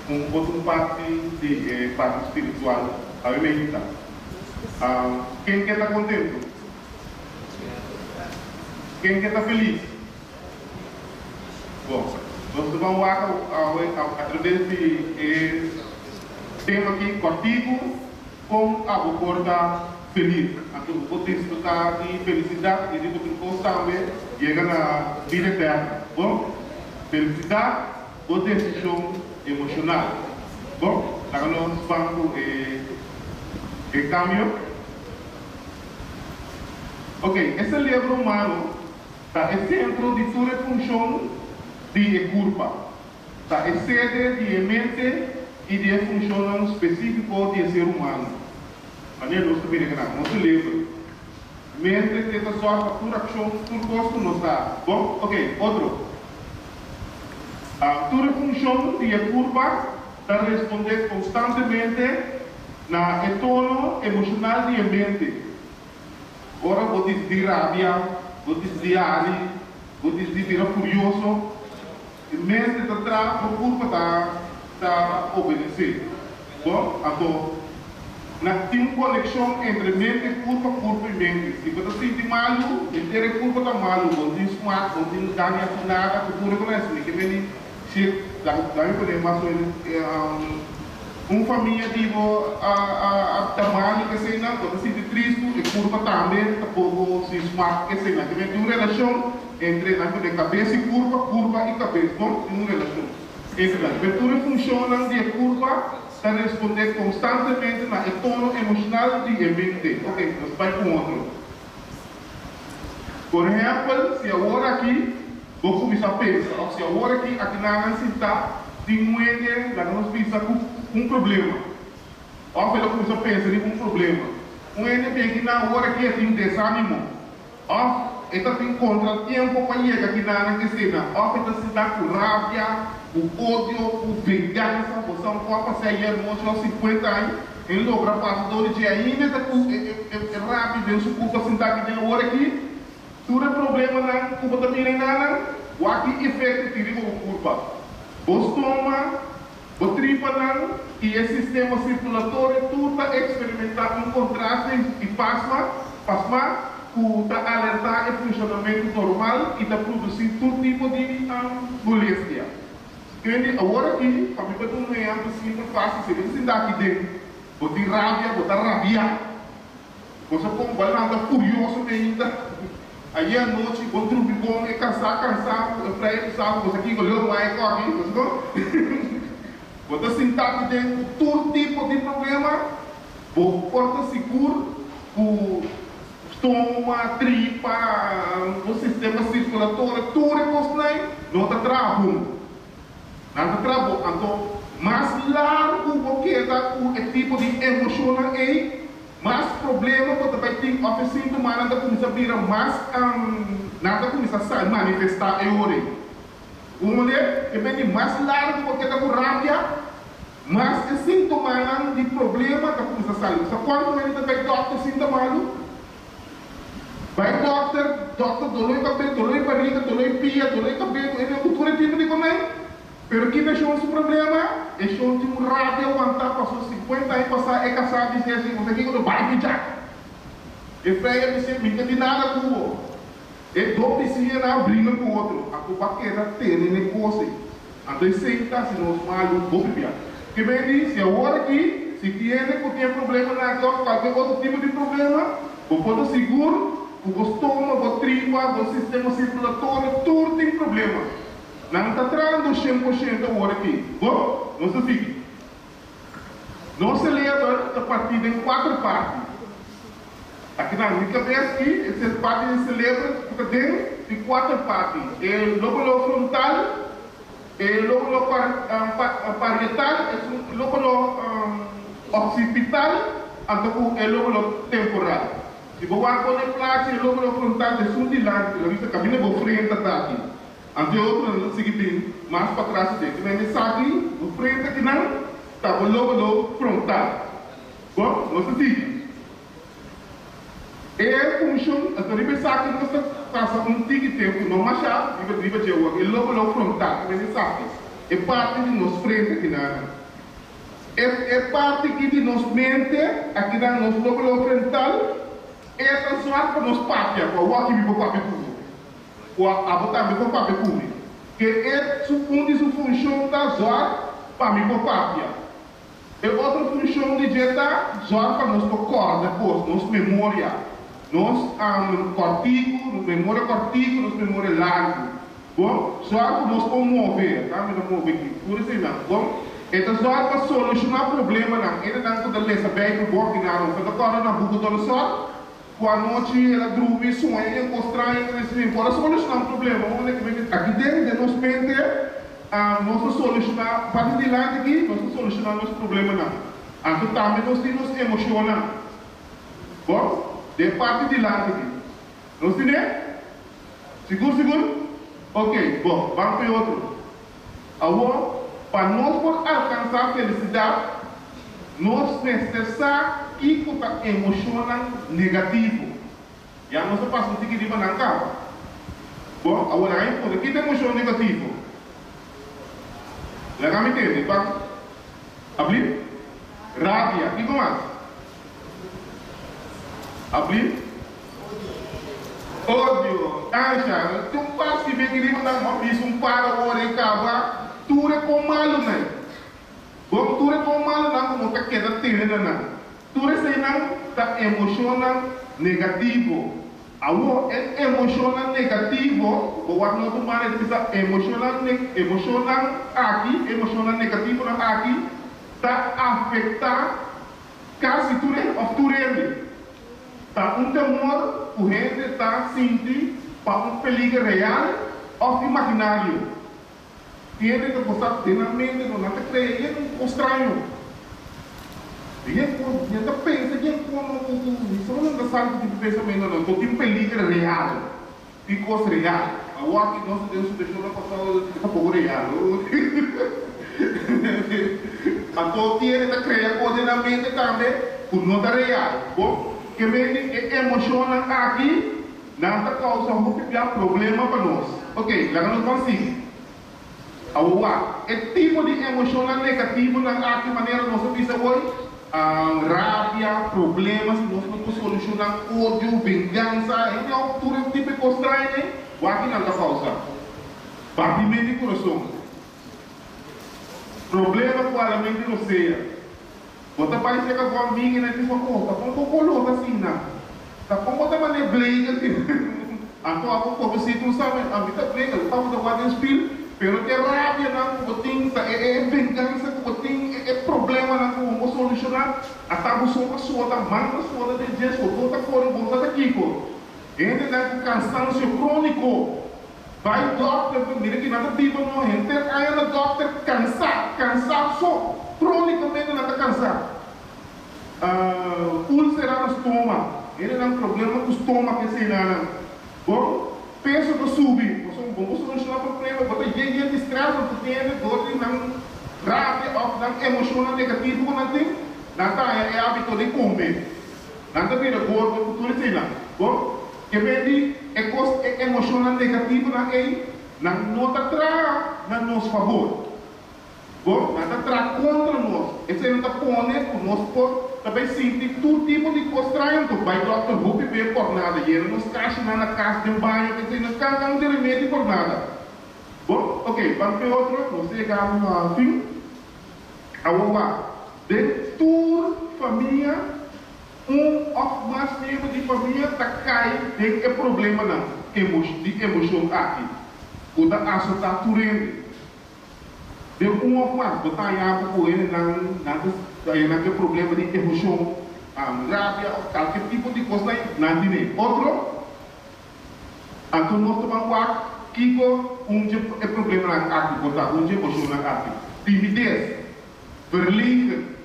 Un otro parti di e parti spiritual awe medita. Ken ke ta kontentu? Ken ke ta felis? Bon, nos ta ban wak awe atrabes di e tema aki kòrtiku, kon abo por ta felis. Anto bo por disfrutá di felisidat i riba tur kos tambe yega na bida eterno. Bon, felisidat. Bo desishon emoshonal. Bon, laga nos ban ku e e kambio. Ok, e selebro humano ta e sentro di tur e funshon di e kurpa. Ta e sede di e mente i di e funshonnan spesífiko di e ser humano. Manera nos ta mira kinan, nos selebro, mente te ta sòrg pa tur akshon, tur kos ku nos ta hasi. Bon, ok, otro. Tur e funshon di e kurpa ta respondé konstantemente na e tono emoshonal di e mente. Ora bo disidí rabia, bo disidí hari, bo disidí bira furioso, e mente ta traha, bo kurpa ta ta obedesé. Bo, anto, na tin un konekshon entre mente, kurpa, kurpa i mente. Si bo ta sinti malu, henter e kurpa ta malu, bo no tin smak, bo no tin gana di hasi nada, ku tur e konesha. Mi ke meni si laga mi pone mas o menos un famia di bo a a ta malu eseinan, bo ta sinti tristu, e kurpa tambe ta poko sin smak eseinan. Ke meni tin un relashon entre nan pone kabes i kurpa, kurpa i kabes. Bon, tin un relashon. Entre tur e funshonnan di e kurpa ta respondé konstantemente na e tono emoshonal di e mente. Ok, nos bai ku un otro. Por ehèmpel, si awor aki bo kuminsá pensa òf si awor aki akinanan sintá tin un hende, laga nos bisa, ku un problema òf el a kuminsá pensa riba un problema. Un hende bin akinan awor aki e tin desánimo. Òf e ta tin kontratiempo pa yega di nan esena, òf e ta sinta ku rabia, ku odio, ku vengansa. Bo sa un kòp pasé ayer nochi òf sinkuenta aña, e logra pasa dor di dje ainda e ta ku e rabia den su kurpa sintá aki den ora aki. Tur e problemanan ku bo ta mira enanan, wak ki efekto tin riba bo kurpa. Bo stoma. Bo tripanan i e sistema sirkulatorio tur ta eksperimentá un kontraste i pasma, pasma, ku ta alertá e funshonamentu normal i ta produsí tur tipo di molestia. Kende awor aki, pa mi por duna un ehèmpel simpel fásil, si bo ta sinta aki den, bo tin rabia, bo ta rabiá. Bo sa kon bo a lanta furioso meinta ayer anochi, bo drumi bon, e kansá kansá ku e frei ku sa ku bo sa kiko leu mai koki, bo sa kon? Bo ta sintá ki den ku tur tipo di problema, bo por ta sigur ku stoma, tripa, bo sistema sirkulatorio, tur e kosnan no ta traha huntu. Nan ta traha bo, anto mas largu bo keda ku e tipo di emoshonnan ei, mas problema bo ta bai tin òf e síntomanan ta kuminsá bira mas, nan ta kuminsá sali, manifestá e ora ei. Un manera, e bende mas largu bo keda ku rabia, mas e síntomanan di problema ta kuminsá sali. Bo sa kuantu hende ta bai dòkter sin ta malu? Bai dòkter, dòkter doló e kabes, doló e bariga, doló e pia, doló e kabes, e ku tur e tipo di komei. Pero ki ta shon su problema? E shon tin un rabia wantá paso sinkuenta aña pasá e kasá a bis'é así, Bo sa kiko no bai pichá. E frei a bis'é, Mi ka tin nada ku bo. E dos bisiñanan a bringa ku otro, anto bo a keda tene n'e kos ei. Anto esei ta hasi nos malu hopi bia. Ke men di, si awor aki, si tin hende ku tin e problemanan aki òf kualke otro tipo di problema, bo por ta sigur ku bo stoma, bo tripa, bo sistema sirkulatorio, tur tin problema. Nan ta trahando 100% awor aki. Bon, nos ta sigui. Nos seleber ta partí den kuater parti. Akinan, mi kabes ki e ser parti di seleber ku ta den di kuater parti, e lóbulo frontal, e lóbulo parietal, e lóbulo oksipital anto ku e lóbulo temporal. Si bo wak bon e plachi, e lóbulo frontal ta esun dilanti, lo bisa kaminda bo frenta ta aki. Anto e otronan ta sigui bin mas patras aden. Te mende esaki, bo frente akinan ta bo lóbulo frontal. Bon, nos ta sigui. E funshon, anto riba esaki nos ta pasa un tiki tempu, no masha, riba riba dje awor, e lóbulo frontal, te mende esaki. E parti di nos frente akinan. E e parti aki di nos mente, akinan nos lóbulo frontal, e ta zwak pa nos papia, ku awor aki mi por papia ku bo, ku abo tambe por papia ku mi. Ke e su un di su funshon ta zwak pa mi por papia. E otro funshon di dje ta zòrg pa nos por kòrda kos, nos memoria, nos kòrtiku, nos memoria kòrtiku, nos memoria largu. Bon, zòrg ku nos por move, ata mi ta move aki, tur eseinan. Bon, e ta zòrg pa solushoná problemanan. Hendenan ku ta lesa Beibel bon akinan, nos ta kòrda Nabukodonosor, ku anochi el a drumi, soña i un kos straño ku mester bin por a solushoná un problema. Un manera ku mi aki den den nos mente nos ta solushoná parti dilanti aki nos ta solushoná nos problemanan. Anto tambe nos tin nos emoshonnan. Bon, den parti dilanti aki. Nos tine? Sigur sigur? Ok, bon, ban pa e otro. Awor, pa nos por alkansá felisidat, nos mester sa kiko ta emoshonnan negativo. Ya nos a pasa un tiki riba nan kaba. Bon, awor laga mi puntra, ki ta emoshon negativo? Laga mi tende, ban abli? Rabia, kiko mas? Abli? Odio, ansha, tin un par si beki riba nan bo bisa un par awor e kaba tur e kon malu nan. Bon tur e kon malu nan ku bo ta keda tene na nan. Tur eseinan ta emoshonnan negativo. Awor e emoshonnan negativo, bo wak na otro manera ta bisa emoshonnan emoshonnan aki, emoshonnan negativonan aki ta afektá kasi tur hende òf tur hende. Ta un temor ku hende ta sinti pa un peliger real òf imaginario. Tin hende ta gosa den nan mente no nan ta krea yen un kos straño. Yen kos, nan ta pensa yen kos no ku ku solo nan ta sali ku tipo pensamentonan. Anto tin peliger real, tin kos real. Awor aki nos ta den un situashon na Kòrsou e ta poko real. Anto tin hende ta krea kos den nan mente tambe ku no ta real. Bo ke mende e emoshonnan aki nan ta kousa hopi bia problema pa nos. Ok, laga nos ban sigui. Awor wak, e tipo di emoshonnan negativonan aki manera nos a bisa hoy, rabia, problema si nos no por solushoná, odio, vengansa, hende òf tur e tipo e kos trae ei, wak ki nan ta kousa. Batimento di kurason. Problema ku alamento di rosea. Bo ta bai seka bo amiga i nan bisa, Oh, ta kon bo koló ta asina? Ta kon bo ta manera bleek asina? Anto abo pobrecito no sabi, Ami ta bleek, abo ta wak den spil, pero e rabianan ku bo tin, ta e e vengansa ku bo tin, e e problemanan ku bo no solushoná, ata bo so ta soda, man ta soda den dje, sodó ta kore, bo no sa ta kiko. Hendenan ku kansansio króniko. Bai dokter pa mira ki nan ta biba no henter aña na dokter kansa kansa so kronikamente nan ta kansa ulsera na stoma hende nan problema ku stoma ke esei nan bon peso ta subi pasobra bo bo solushona problema bo ta yen yen di stress bo ta tene dor di nan rabia of nan emoshonnan negativo ku nan tin nan ta haña e habito di kome nan ta bira gordo ku tur esei nan bon. Ke men di e kos e emoshonnan negativonan ei, nan no ta traha na nos fabor. Bo, nan ta traha kontra nos. Esei nan ta pone ku nos por ta bai sinti tur tipo di kos straño. Anto bai dòkter hopi be por nada, yena nos kashinan na kas den baño, esei nan kan un remedi por nada. Bo, ok, ban p'e otro, nos a yega na fin. Awor wak, den tur famia Un òf mas miembro di famia ta kai den e problemanan di emoshon aki ku ta asotá tur hende. Den un òf mas, bo ta haña bo ku hendenan nan ta haña nan ku e problema di emoshon, rabia òf kalke tipo di kos nan nan tine. Otro, anto nos ta ban wak kiko un dje e problemanan aki por ta, un dje emoshonnan aki. Timides, verlegen.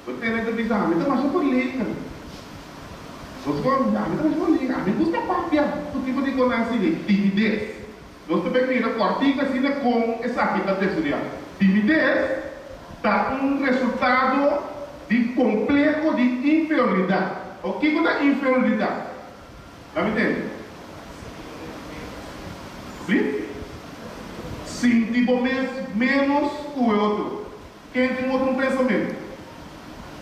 Bo tene ta bisa, Ami ta masha verlegen. Nos por bisa, Ami ta masha verlegen, ami gusta papia. Tur tipo di konan asina, e timides. Nos ta bay mira kòrtiku asina kon esaki ta desoreá. Timides ta un resultado di kompleho di inferioridat. O kiko ta inferioridat? Ta mi tende? Please? Sinti bo mes ménos ku e otro. Ken tin otro un pensamentu?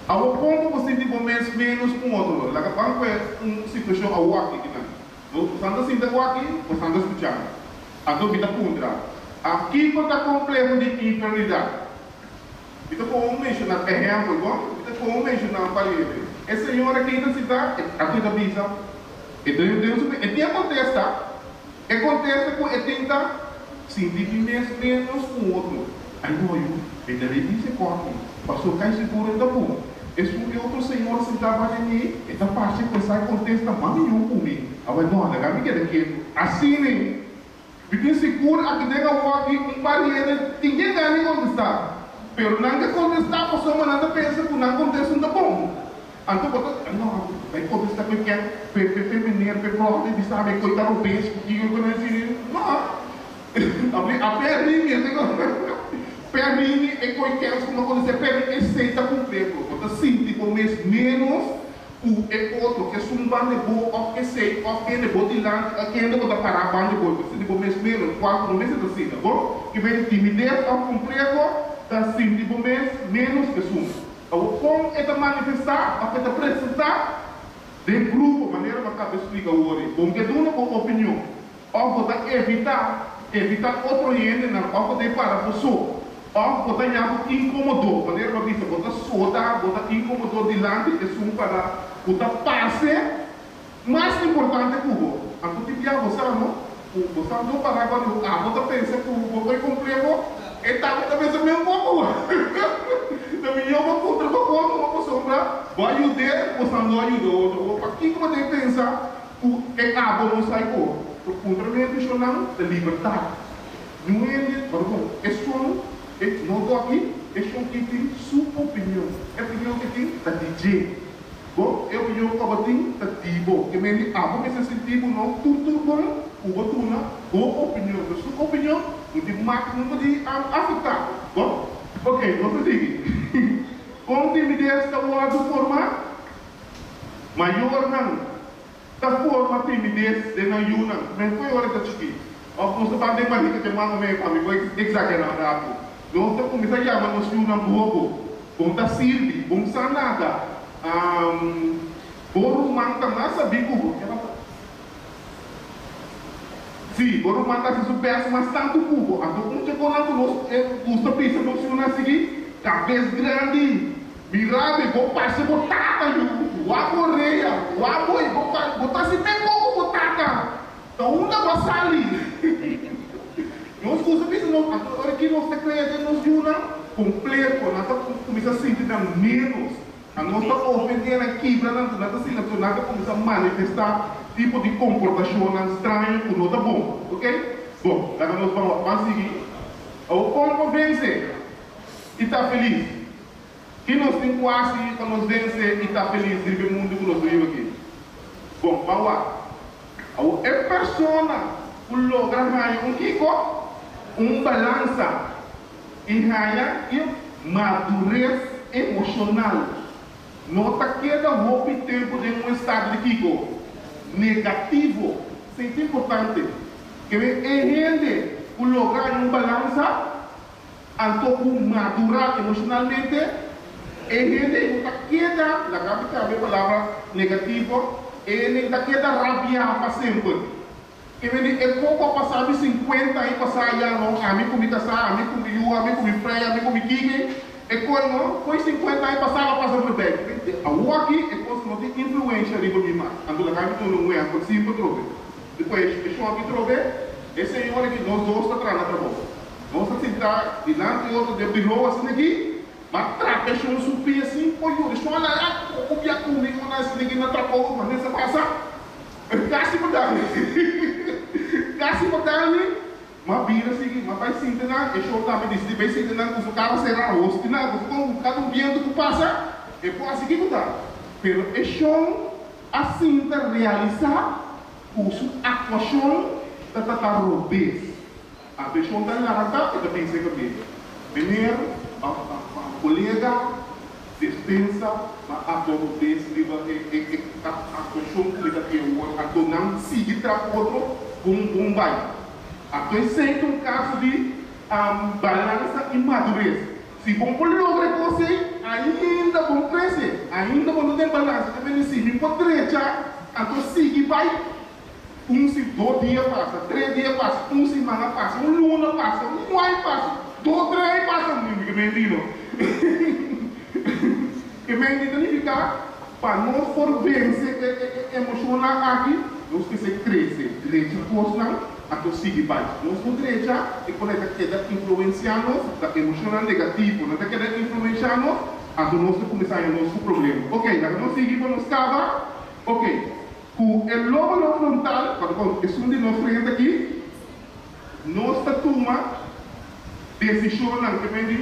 Awor kon ku bo sinti bo mes ménos ku un otro? Laga ban ku e un situashon awor aki kinan. Bosan ta sinta ku aki, bosan ta skucha mi. Anto mi ta puntra, A kiko ta kompleho di inferioridad? Mi ta por un menshoná ehèmpel, bon? Mi ta por un menshoná un par hende. E señora ken ta sintá, anto e ta bisa, e ta den su, e tin a kontesta, e kontesta ku e tin ta sinti mi mes ménos ku un otro. Ai no yu, e ta rei bisa e kòki, paso kai sigur e ta bon. Esun e otro señora sintá banda mi, e ta parse ku e sa e kontesta mas mihó ku mi. Awor no, laga mi keda ketu. Asina ei. Mi tin sigur aki den awor aki un par di hende tin ke gana di kontestá, pero nan ke kontestá pasobra nan ta pensa ku nan kontesta no ta bon. Anto bo ta, no, bai kontestá ku e ken, pe pe pe meneer, pe bròder di sabi ku e ta robes, ku kiko ku nan si. No, a pèrdí mi, pèrdí mi e koe kèns ku mi a kontestá, pèrdí esei ta kompleto. Bo ta sinti bo mes ménos ku e otro ke sun banda di bo òf esei òf kende bo dilanti òf kende bo ta pará banda di bo, bo ta sinti bo mes ménos, kual ku no mester ta asina. Bo ke bini timides òf kompleho ta sinti bo mes ménos ku esun. Awor kon e ta manifestá òf e ta presentá den grupo, manera bo a kaba splika awor ei? Bo ke duna bo opinion òf bo ta evitá evitá otro hendenan òf bo ta e para bo so òf bo ta ña bo inkomodo, manera bo a bisa, bo ta soda, bo ta inkomodo dilanti esun para ku ta parse mas importante ku bo. Anto tin bia bo sa no ku bo sa no para bo abo ta pensa ku bo koe kompleho, e tambe ta pensa mes bo ku bo. Ta mihó bo puntra bo kono bo pasobra bo a yud'é, bo sa no a yuda otro. Bo pakiko bo ta e pensa ku e abo no sai ku? Por puntra mi shonnan ta libertat. Niun hende, pardon, esun e no dòki, esun ki tin su opinion. E opinion ki tin ta di dje. Bo, e opinion ku abo tin ta di bo. Ke mende abo mester sinti bo no tur tur bon ku bo duna bo opinion. Pero su opinion no tin mak nunka di afektá bo. Ok, nos ta sigui. Kon timides ta wòrdu formá? Mayornan ta forma timides den nan yunan men fo'i ora e ta chikí. Òf nos ta ban den barika dje mama mee pa mi por eksagerá un ratu. Nos ta kuminsá yama nos yunan bobo, bon ta sirbi, bon sa nada, bo ruman ta mas sabí ku bo. Sí, bo ruman ta hasi su bèst mas tantu ku bo. Anto un dje konan ku nos gusta bisa nos yunan sigui, Kabes grandi! Mira mi, bo parse bo tata yu, wak bo rea, wak bo i bo pa, bo ta hasi men bon ku bo tata, ta unda bo a sali? Nos gusta bisa nos, anto ora ki nos ta krea den nos yunan kompleto, nan ta kuminsá sinti nan ménos, a nos ta ofendé nan, kibra nan, nan ta sinti nan ta kuminsá manifestá tipo di komportashonnan straño ku no ta bon, ok? Bon, laga nos ban wak, ban sigui. Awor kon pa vense i ta felis? Ki nos tin ku hasi pa nos vense i ta felis riba e mundu ku nos ta biba aki? Bon, ban wak. Awor, e persona ku logra haña un kiko? Un balansa i haña e madures emoshonal no ta keda hopi tempu den un estado di kiko? Negativo. Esei ta importante. Kende e hende ku logra haña un balansa? Anto ku madurá emoshonalmente, e hende no ta keda, laga mi kambia e palabra negativo, e hende no ta keda rabiá pa semper. E hende e koko a pasá mi sinkuenta aña pasá ya no, ami ku mi kasá, ami ku mi yu, ami ku mi frei, ami ku mi kiki, e koi no, koi sinkuenta aña pasá lo pasa voorbij. Awoki e kos no tin influensha riba mi mas. Anto laga mi duna un ehèmpel simpel trobe. Despues e shon aki trobe, e señor aki nos dos ta traha na trabou. Nos ta sinta dilanti otro den birou asina aki, ma trapa e shon su pia sin por yuda. E shon a laga poco bia cu mi una asina aki na trabou, ma mester pasa. Casi pa dal mi. Casi pa dal mi. Ma bira sigui, ma bay sinta nan, e shon tambe dicidi bay sinta nan cu su cara cera, hostina, cu su con cada un biento cu pasa, e por haci kico ta. Pero e shon a sinta realisa cu su actuacion ta tata robes. Atenshon ta lanta i ta pensa e kaminda. Meneer òf kolega, despensa pa aktua ku bes riba e aktuashon ku mi ta tin awor. Anto nan sigui tras otro bon bon bai. Anto esei ta un kaso di. Balansa i madures. Si bo por logra e kos ei, ainda bo no krese, ainda bo no den balansa. Ta bini si mi por drecha, anto sigui bai. Un si dos dia pasa, tres dia pasa, un siman a pasa, un luna pasa, un aña pasa, dos tres aña pasa, mi ke menti no. Ke menti ta nifiká pa nos por vense e emoshonnan aki, nos mester krese, drecha kosnan. Anto sigui bai. Nos por drecha e kon e ta keda influensiá nos, ta emoshonnan negativo nan ta keda influensiá nos, anto nos ta kuminsá haña nos ku problema. Ok, laga nos sigui pa nos kaba. Ok, ku e lóbulo frontal, pardon, esun di nos frente aki, nos ta tuma desishonnan ke men di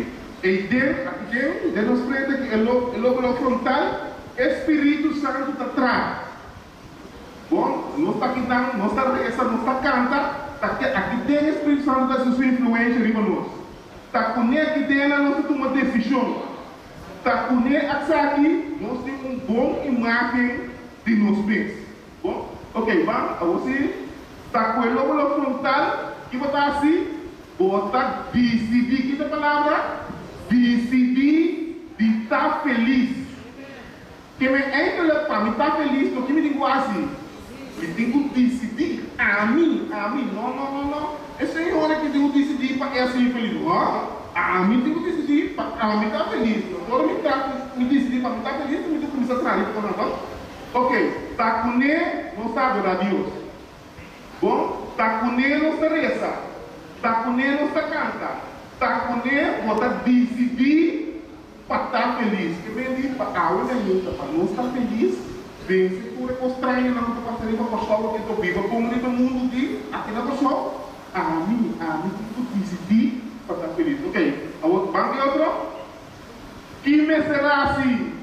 ei den, aki den, den nos frente aki, e lóbulo frontal, e Spiritu Santu ta traha. Bon, nos ta kinan, nos ta resa, nos ta kanta, ta ke aki den e Spiritu Santu ta hasi su influensha riba nos. Ta kuné aki dennan nos ta tuma desishon. Ta kuné aksaki nos tin un bon imágen di nos mes. Bon, ok, ban, awor si ta ku e lóbulo frontal, ki bo ta hasi? Bo ta disidí, ki ta e palabra? Disidí di ta felis. Ke men eindelijk pa mi ta felis no ki mi tin ku hasi? Mi tin ku disidí. Ami, ami, no, no, no, no. E señora ki tin ku disidí pa e hasi felis. No, ami tin ku disidí pa ami ta felis. No, ora mi ta, mi disidí pa mi ta felis, mi tin kuminsá traha riba kosnan, no? Ok, ta kuné nos ta adorá Dios. Bon, ta kuné nos ta resa. Ta kuné nos ta kanta. Ta kuné bo ta disidí. Pa ta felis, ke men di pa awe na hinta pa nos ta felis, vense tur e kos strañonan ku ta pasa riba Kòrsou ke ta biba kon riba mundu di aki na Kòrsou, ami, ami tin ku disidí pa ta felis. Ok, awor ban di otro. Ki mester hasi?